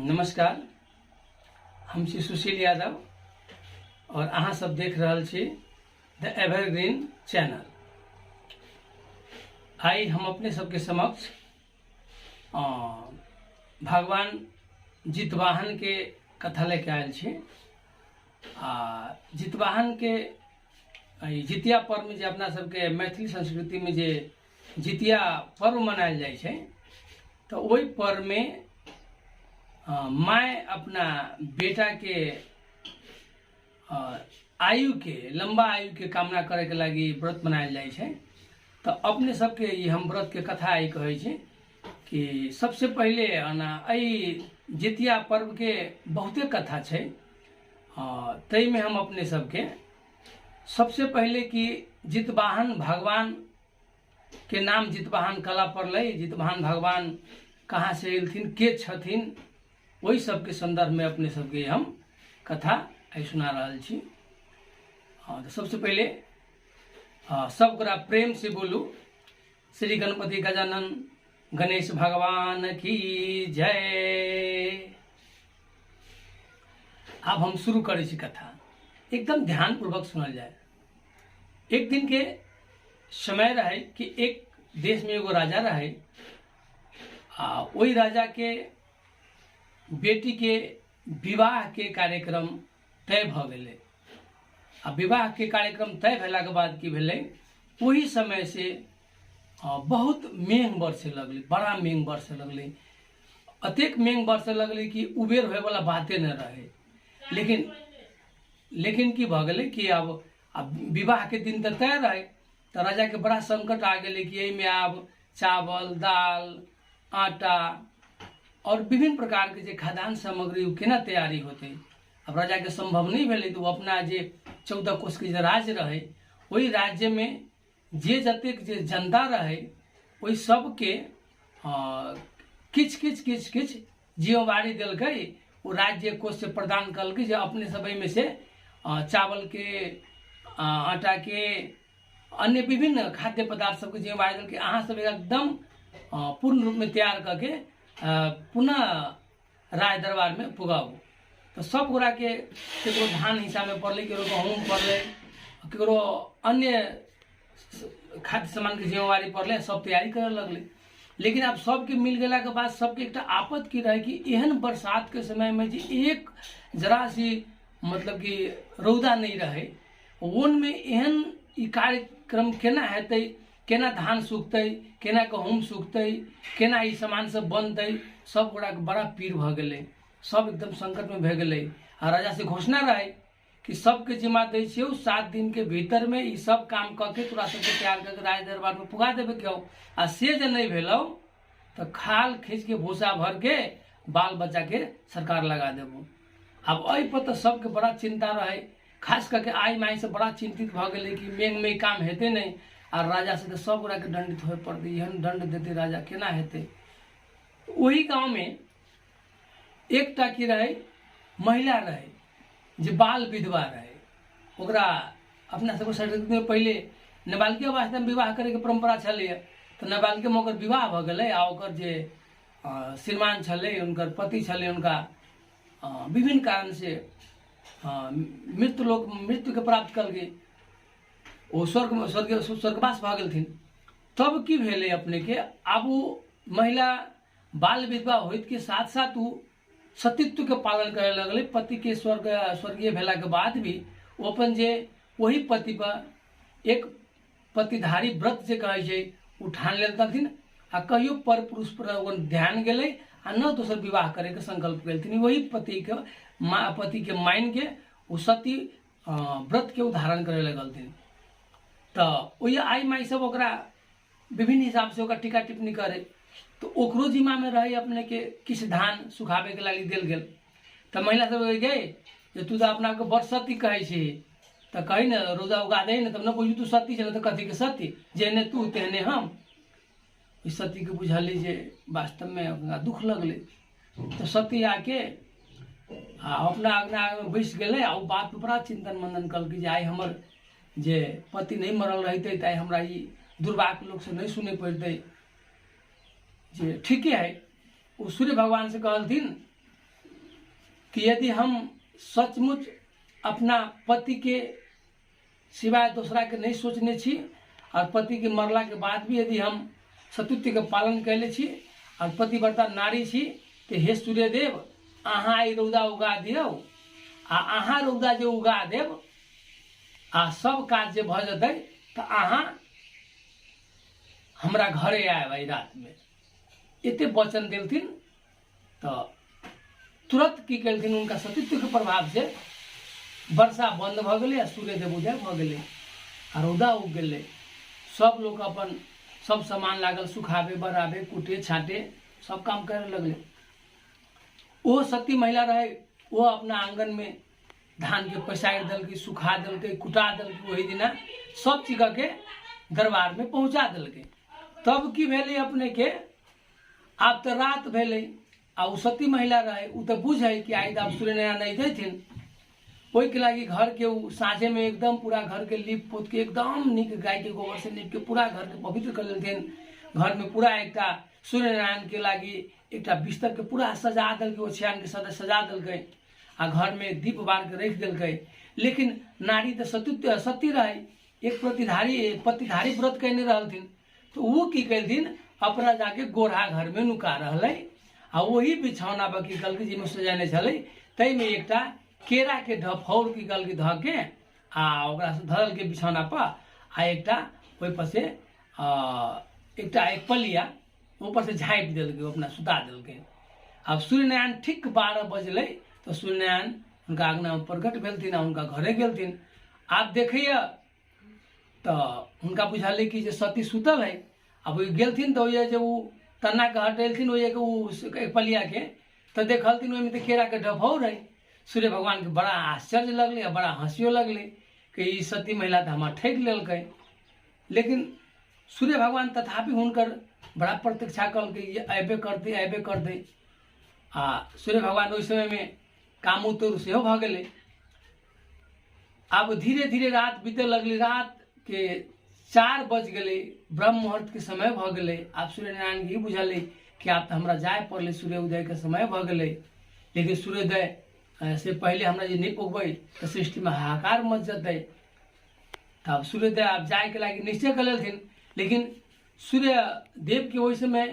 नमस्कार, हम छी सुशील यादव और अहाँ सब देख रहल छी द एवरग्रीन चैनल। आइ हम अपने सबके समक्ष भगवान जितवाहन के कथा लेके आयल छी। आ जितवाहन के जितिया पर्व में जे अपना सबके मैथिली संस्कृति में जे जितिया पर्व मनायल जाइ छै, तऽ ओहि पर्वमे माय अपना बेटाके आयुके लम्बा आयुके कामना करैके लागि व्रत मनायल जाइ छै। तऽ अपने सबके ई हम व्रतके कथा ई कहै छी कि सबसे पहिले एना एहि जितिया पर्वके बहुते कथा छै, ताहिमे हम अपने सबके सबसे पहिले कि जितवाहन भगवान के नाम जितवाहन कला पड़लै, जितवाहन भगवान कहाँ से एलथिन, के छथिन, ओहि सबके संदर्भमे अपने सबके हम कथा आइ सुना रहल छी। हँ, तऽ सबसे पहिले सब गोरा प्रेम से बोलू श्री गणपति गजानन गणेश भगवान की जय। आब हम शुरू करै छी कथा, एकदम ध्यानपूर्वक सुनल जाय। एक दिन के समय रहे कि एक देश में एगो राजा रहे आ ओहि राजा के बेटी के विवाह के कार्यक्रम तय भऽ गेलै। आ विवाह के कार्यक्रम तय भेलाके बाद की भेलै, ओहि समय से बहुत मेघ बरसे लगलै, बड़ा मेघ बरसे लगलै, अतेक मेघ बरसे लगलै कि उबेर होयवला बाते नहि रहै। लेकिन लेकिन की भऽ गेलै कि आब विवाहके दिन तऽ तय रहै, तऽ राजाके बड़ा संकट आ गेलै कि एहिमे आब चावल दाल आटा आओर विभिन्न प्रकारके जे खाद्यान्न सामग्री ओ केना तैयारी होतै। आब राजाके सम्भव नहि भेलै, तऽ ओ अपना जे 14 कोसके जे राज्य रहै ओहि राज्यमे जे जतेक जे जनता रहै ओहि सबके किछु किछु किछु किछु जिम्मेवारी देलकै, ओ राज्य कोषसँ प्रदान कलकै जे अपने सब एहिमे से चावलके आटाके अन्य विभिन्न खाद्य पदार्थ सबके जिम्मेवारी देलकै, अहाँ सब एकदम पूर्ण रूपमे तैयार कऽ के पुनः राज दरबारमे पुगाउ। तऽ सब गोराके ककरो धान हिस्सामे पड़लै, ककरो गहूँम पड़लै, ककरो अन्य खाद्य सामानके जिम्मेवारी पड़लै, सब तैयारी करऽ लगलै। लेकिन आब सबके मिल गेलाके बाद सबके एकटा आपत की रहै कि एहन बरसातके समयमे जे एक जरा सी मतलब कि रौदा नहि रहै, ओनमे एहन ई कार्यक्रम केना हेतै, केना धान सुखतै, केना गहूँम सुखतै, केना ई सामान सब बनतै, सब गोटाके बड़ा पीर भऽ गेलै, सब एकदम संकटमे भए गेलै। आ राजासँ घोषणा रहै कि सबके जिम्मा दै छियौ, 7 दिनके भीतरमे ई सब काम कऽ के तोरा सबके तैयार कऽ के राज दरबारमे पुगा देबे के हौ, आ से जे नहि भेलौ तऽ खाल खींचके भूसा भरके बाल बच्चाके सरकार लगा देबो। आब एहिपर तऽ सबके बड़ा चिन्ता रहै, खास कऽ के आइ माइ से बड़ा चिन्तित भऽ गेलै कि मेघमे ई काम हेतै नहि, आ राजासँ तऽ सब गोटाके दण्डित होय पड़तै, एहन दण्ड देतै राजा केना हेतै। ओहि गाँवमे एकटा की रहै, महिला रहै जे बाल विधवा रहै। ओकरा अपना सबके संस्कृतिमे पहिले नाबालिगे अवस्थामे विवाह करैके परम्परा छलैए, तऽ नाबालिगेमे ओकर विवाह भऽ गेलै आ ओकर जे श्रीमान छलै, हुनकर पति छलै, हुनका विभिन्न कारणसँ मृत्यु लोक मृत्युके प्राप्त कलकै, ओ स्वर्गमे स्वर्ग स्वर्गवास भऽ गेलथिन। तब की भेलै अपनेके, आब ओ महिला बाल विधवा होइतके साथ साथ ओ सतीत्वके पालन करे लगलै। पतिके स्वर्गीय भेलाके बाद भी ओ अपन जे ओही पति पर एक पतिधारी व्रत जे कहै छै ओ ठान लेलथिन आ कहियो पर पुरुष पर ओ ध्यान गेलै आ न दोसर विवाह करैके संकल्प केलथिन। वही पतिके पतिके मानिके ओ सती व्रतके ओ धारण करे लगलथिन। तऽ ओहि आइ माइ सब ओकरा विभिन्न हिसाबसँ ओकरा टीका टिप्पणी करे, तऽ ओकरो जिम्मामे रहै अपनेके किछु धान सुखाबैके लागि देल गेल। तऽ महिला सब गई जे तू तऽ अपना आपके बड़ सती कहै छी, तऽ कही ने रौदा उगा दे ने तब ने बुझू तू सती छै, ने तऽ कथीके सती, जेहने तू तेहने हम। ई सतीके बुझली जे वास्तवमे ओकरा दुख लगलै, तऽ सती आके आ अपना अङ्गनामे बैस गेलै आ ओ बात पर बड़ा चिन्तन मनन कलकै जे आइ हमर जे पति नहि मरल रहितै तऽ आइ हमरा ई दुर्भाग्य लोकसँ नहि सुनय पड़ितै। जे ठीके है, ओ सूर्य भगवानसँ कहलथिन कि यदि हम सचमुच अपना पतिके सिवाय दोसराके नहि सोचने छी आओर पतिके मरलाके बाद भी यदि हम सतीत्वके पालन कयले छी आओर पतिव्रता नारी छी, तऽ हे सूर्यदेव, अहाँ ई रौदा उगा दियौ, आ अहाँ रौदा जे उगा देब आ सब काज जे भऽ जेतै तऽ अहाँ हमरा घरे आयब एहि रातिमे। एते वचन देलथिन तऽ तुरंत की केलथिन, हुनका सतीत्वके प्रभावसँ वर्षा बन्द भऽ गेलै आ सूर्यदेव उदय भऽ गेलै आ रौदा उगि गेलै। सब लोक अपन सब सामान लागल सुखाबे, बराबे, कूटे छाँटे, सब काम करे लगलै। ओहो सती महिला रहै, ओ अपना आङ्गनमे धानके पसारि देलकै, सुखा देलकै, कुटा देलकै, ओहि दिना सब चीज कऽ के दरबारमे पहुँचा देलकै। तब की भेलै अपनेके, आब तऽ रात भेलै आ ओ सती महिला रहै, ओ तऽ बुझै कि आइ तऽ आब सूर्यनारायण नहि देथिन। ओहिके लागि घरके ओ साँझेमे एकदम पूरा घरके लीप पोतके एकदम नीक गायके गोबरसँ नीपके पूरा घरके पवित्र कऽ लेलथिन। घरमे पूरा एकटा सूर्यनारायणके लागि एकटा बिस्तरके पूरा सजा देलकै, ओछानके सजा देलकै आ घरमे दीप बारके राखि देलकै। लेकिन नारी तऽ सतीत्व सती रहै, एक प्रतिधारी पतिधारी व्रत कयने रहलथिन, तऽ ओ की केलथिन, अपना जाके गोढ़ा घरमे नुका रहलै आ ओही बिछौना पर की कहलकै जाहिमे सजेने छलै ताहिमे एकटा केराके ढफौर की कहलकै धऽ के आ ओकरा धऽ देलकै बिछौना पर आ एकटा ओहिपर से एकटा एक पलिया ऊपर से झाँपि देलकै, अपना सुता देलकै। आब सूर्यनारायण ठीक 12 बजलै तऽ सूर्यनारायण हुनका अङ्गनामे प्रकट भेलथिन आ हुनका घरे गेलथिन। आब देखैया तऽ हुनका बुझालै कि जे सती सुतल है। आब ओहि गेलथिन तऽ ओहि जे ओ तन्नाके हटेलथिन ओहि ओ एक पलियाके, तऽ देखलथिन ओहिमे तऽ केराके डफौर है। सूर्य भगवानके बड़ा आश्चर्य लगलै आ बड़ा हँसियो लगलै कि ई सती महिला तऽ हमरा ठकि लेलकै। लेकिन सूर्य भगवान तथापि हुनकर बड़ा प्रतीक्षा कलकै, ये अयबे करतै अयबे करतै। आ सूर्य भगवान ओहि समयमे कामोत्तर सेहो भऽ गेलै। आब धीरे धीरे रात बीते लगलै, रात के 4 बज गेलै, ब्रह्म मुहूर्त के समय भऽ गेलै। आब सूर्यनारायण के ई बुझलै कि आब तऽ हमरा जाय पड़लै, सूर्योदय के समय भऽ गेलै। लेकिन सूर्योदय से पहिले हमरा जे नहि पुगबै तऽ सृष्टिमे हाहाकार मच जेतै। तब सूर्योदय आब जायके लागि निश्चय कऽ लेलथिन। लेकिन सूर्यदेवके ओहि समय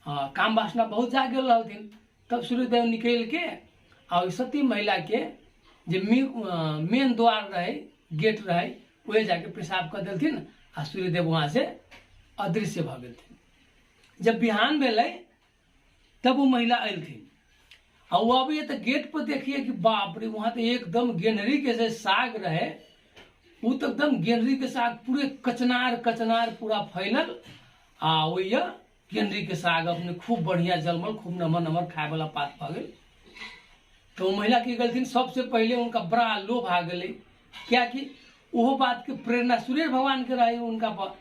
काम वासना बहुत जाग गेल रहलथिन। तब सूर्यदेव निकलि के आ ओहि सती महिलाके जे मेन द्वार रहै, गेट रहै, ओहे जाके पेशाब कऽ देलथिन आ सूर्यदेव वहाँ से अदृश्य भऽ गेलथिन। जब बिहान भेलै तब वो महिला अयलथिन आ वो अबैए तऽ गेट पर देखिए कि बाप रे, वहाँ तऽ एकदम गेनहरी के से साग रहे, वो तऽ एकदम गेनहरी के साग पूरे कचनार कचनार पूरा फैलल आ ओहि गेनहरी के साग अपने खूब बढ़िया जलमल, खूब नमहर नमहर खाए वाला पात भऽ गेल। तऽ ओ महिला की गेलथिन, सबसे पहिले हुनका बड़ा लोभ आ गेलै, कियाकि ओहो बात के प्रेरणा सूर्य भगवान के रहे हुनका पर।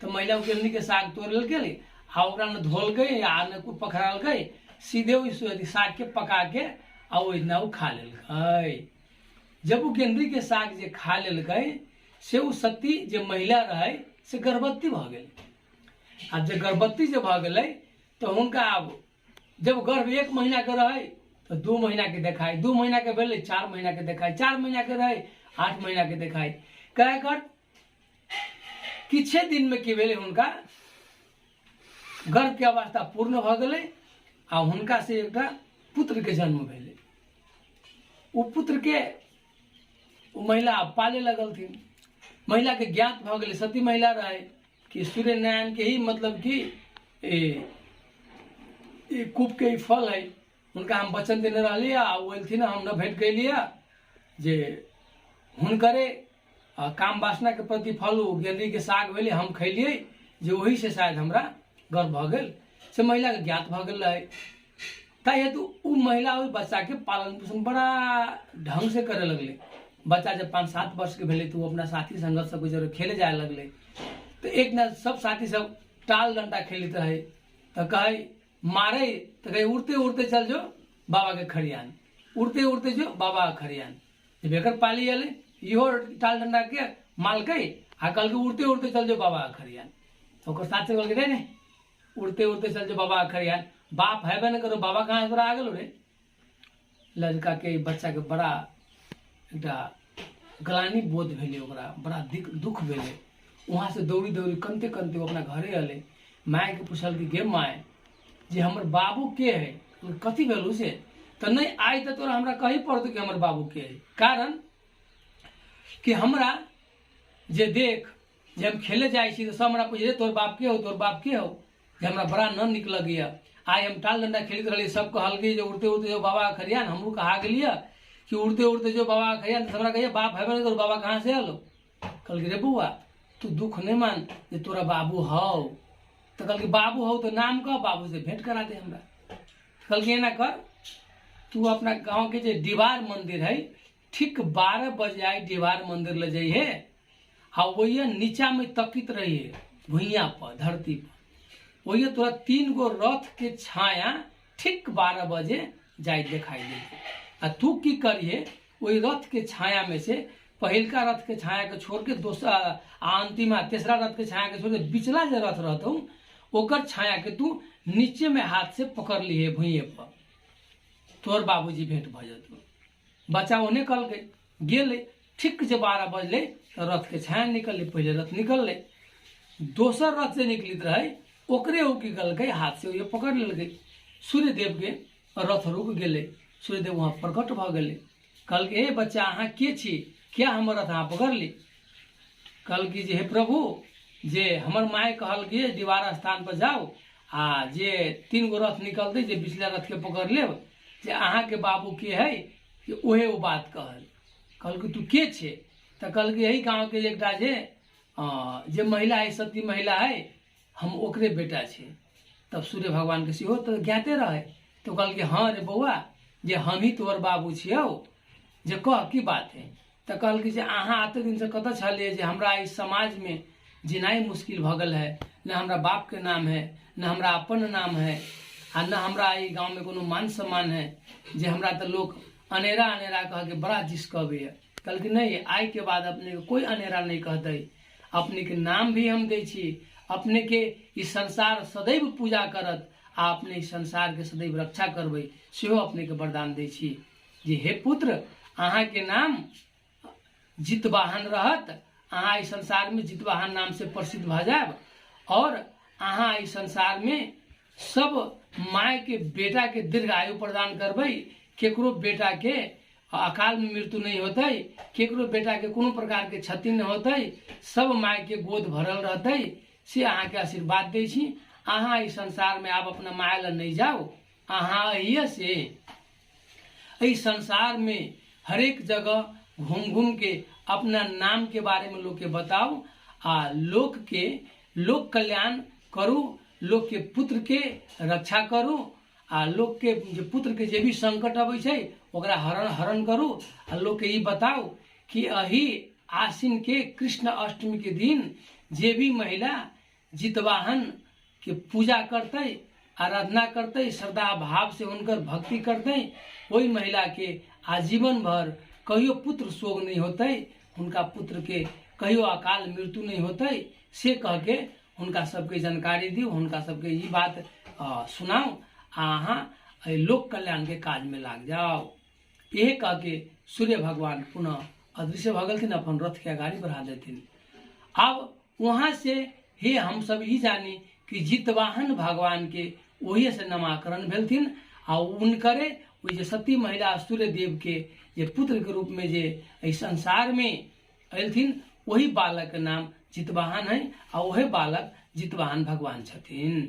तऽ महिला ओ गेनहरी के साग तोड़ लेलकै आ ओकरा न धोलकै आ न कोइ पखरालकै, सीधे ओहि साग के पका के आ ओहि दिना ओ खा लेलकै। जब ओ गेनहरी के साग जे खा लेलकै से ओ सती जे महिला रहै से गर्भवती भऽ गेलै। आब जे गर्भवती जे भऽ गेलै तऽ हुनका आब जब गर्भ 1 महीना के रहै तऽ 2 महीना के देखाइ, 2 महीना के भेलै 4 महीना के देखाइ, 4 महीना के रहै 8 महीना के देखाइ। कहे कर किछे दिन में की भेलै, हुनका गर्भ के अवस्था पूर्ण भऽ गेलै आ हुनका से एकटा पुत्र के जन्म भेलै। ओ पुत्र के ओ महिला पाले लगलथिन। महिला के ज्ञात भऽ गेलै, सती महिला रहै, कि सूर्यनारायण के ही मतलब कि ई कूप के ई फल है, हुनका हम वचन देने रहली आ ओ एलथिन, हम न भेंट कैलियै जे हुनकरे काम वासना के प्रतिफल ओ गेंदरी के साग भेलै, हम खैलियै जे ओही से शायद हमरा गर्भ भऽ गेल, से महिला के ज्ञात भऽ गेल रहै। ताहि हेतु ओ महिला ओहि बच्चाके पालन पोषण बड़ा ढंग से करे लगलै। बच्चा जब 5-7 वर्ष के भेलै तऽ ओ अपना साथी संगत सबके जरे खेले जाय लगलै। तऽ एक दिना सब साथी सब टाल डंटा खेलैत रहै तऽ कहै मारै तऽ कहै उड़ते उड़ते चल जो बाबा के खरियान, उड़ते उड़ते जो बाबा के खरियान। जब एकर पाली एलै इहो टाल डंडा के मालकै आ कहलकै उड़ते उड़ते चल जो बाबा के खरियान। तऽ ओकर साथी कहलकै नहीं नहीं उड़ते उड़ते चल जो बाबा के खरियान, बाप हैबे न करो, बाबा कहाँ तोरा आ गेलो रे। लड़काके, बच्चाके बड़ा एकटा ग्लानि बोध भेलै, ओकरा बड़ा दुख भेलै। वहाँसँ दौड़ी दौड़ी कनिते कनिते ओ अपना घरे अयलै। मायके पुछलकै, गे माय, जे हमर बाबू के है? कथी भेलू से? तऽ नहि, आइ तऽ तोरा हमरा कही पड़तौ कि हमर बाबू के है, कारण कि हमरा जे देख जे हम खेले जाइ छी तऽ सब हमरा पूछे, तोहर बाप के हौ, तोहर बाप के हौ? जे हमरा बड़ा न नीक लगैया। आइ हम टाल डंडा खेलैत रहलियै, सब कहलकै जे उड़ते उड़ते जो बाबा खरियान। हमहूँ कहा गेलियै कि उड़ते उड़ते जो बाबा खरियान, तऽ हमरा कहिए बाप हेबे नहि करू, बाबा कहाँ से एलो? कहलकै, रे बौआ, तू दुख नहि मान जे तोरा बाबू हौ। तऽ कहलकै, बाबू हौ तऽ नाम कह, बाबू से भेंट करा दे हमरा। कहलकै, एना कर, तू अपना गाँवके जे दीवार मंदिर है, ठीक 12 बजे आइ दीवार मंदिर ले जइहे आ ओहिए नीचामे तकित रहिए भुइयाँ पर, धरती पर, ओहिए तोरा 3 गो रथ के छाया ठीक 12 बजे जाइत देखाई देते। आ तू की करिहे, ओहि रथ के छाया में से पहिलका रथ के छाया के छोड़ के दोसर आ अंतिम आ तेसरा रथ के छाया के छोड़ के बिचला जे रथ रहतौ ओकर छाया के तू नीचे में हाथ से पकड़ लिहे भुइये पर, तोहर बाबूजी भेंट भऽ जेतौ। बच्चा ओहने कहलकै, गेलै, ठीक जे 12 बजलै तऽ रथके छाया निकललै। पहिले रथ निकललै, दोसर रथ जे निकलित रहै ओकरे ओ की कहलकै, हाथ से ओ पकड़ लेलकै। सूर्यदेवके रथ रुकि गेलै, सूर्यदेव वहाँ प्रकट भऽ गेलै। कहलकै, हे बच्चा, अहाँ के छी? किया हमर रथ अहाँ पकड़ली? कहलकै जे हे प्रभु, जे हमर माय कहलकै दीवार स्थान पर जाउ आ जे 3 गो रथ निकलतै, जे बिचला रथके पकड़ लेब, जे अहाँके बाबू के है कि ओहे ओ बात कहल। कहलकै, तू के छे? तऽ कहलकै, एहि गाँवके एकटा जे जे महिला है, सती महिला है, हम ओकरे बेटा छी। तब सूर्य भगवानके सेहो तऽ ज्ञाते रहै, तऽ कहलकै, हँ रे बौआ, जे हमही तोहर बाबू छियौ, जे कह की बात है? तऽ कहलकै जे अहाँ एते दिनसँ कतऽ छलियै जे हमरा एहि समाजमे जीनाइ मुश्किल भऽ गेल है? ने हमरा बापके नाम है, ने हमरा अपन नाम है, आ ने हमरा एहि गाँवमे कोनो मान सम्मान है, जे हमरा तऽ लोक अनेरा अनेरा कहके बड़ा जिसकबैए। कहलकै, नहि, आइके बाद अपनेके कोइ अनेरा नहि कहतै, अपनेके नाम भी हम दै छी, अपनेके ई संसार सदैव पूजा करत आ अपने ई संसारके सदैव रक्षा करबै, सेहो अपनेके वरदान दै छी जे हे पुत्र, अहाँके नाम जितवाहन रहत, अहाँ एहि संसारमे जितवाहन नामसँ प्रसिद्ध भऽ जायब और अहाँ एहि संसारमे सब मायके बेटाके दीर्घ आयु प्रदान करबै, केकरो बेटाके अकाल में मृत्यु नहीं होतै, केकरो बेटाके कोनो प्रकारके क्षति नहि होतै, सब मायके गोद भरल रहतै, से अहाँके आशीर्वाद दै छी। अहाँ एहि संसारमे आब अपना माय लग नहि जाउ, अहाँ अहिए से एहि संसारमे हरेक जगह घूम घूम के अपना नाम के बारे में लोग के बताउ आ लोक के लोक कल्याण करू, लोक के पुत्र के रक्षा करू आ लोक के जे पुत्र के जे भी संकट अबै छै ओकरा हरण हरण करू आ लोक के ई बताउ कि एहि आश्विन के कृष्ण अष्टमी के दिन जे भी महिला जितवाहन के पूजा करतै, आराधना करतै, श्रद्धा भाव से हुनकर भक्ति करतै, ओहि महिला के आजीवन भर कहियो पुत्र शोक नहि होतै, हुनका पुत्र के कहियो अकाल मृत्यु नहि होतै, से कह के हुनका सबके जानकारी दियौ, हुनका सबके ई बात सुनाउ आ अहाँ एहि लोक कल्याणके काजमे लागि जाउ। इहे कह के सूर्य भगवान पुनः अदृश्य भऽ गेलथिन, अपन रथके अगाड़ी बढ़ा देथिन। आब वहाँ से ही हम सब ई जानी कि जितवाहन भगवान के ओहिए से नामाकरण भेलथिन आ हुनकरे ओहि जे सती महिला सूर्यदेव के जे पुत्र के रूप में जे एहि संसार में एलथिन ओही बालक के नाम जितवाहन है आ ओहे बालक जितवाहन भगवान छथिन।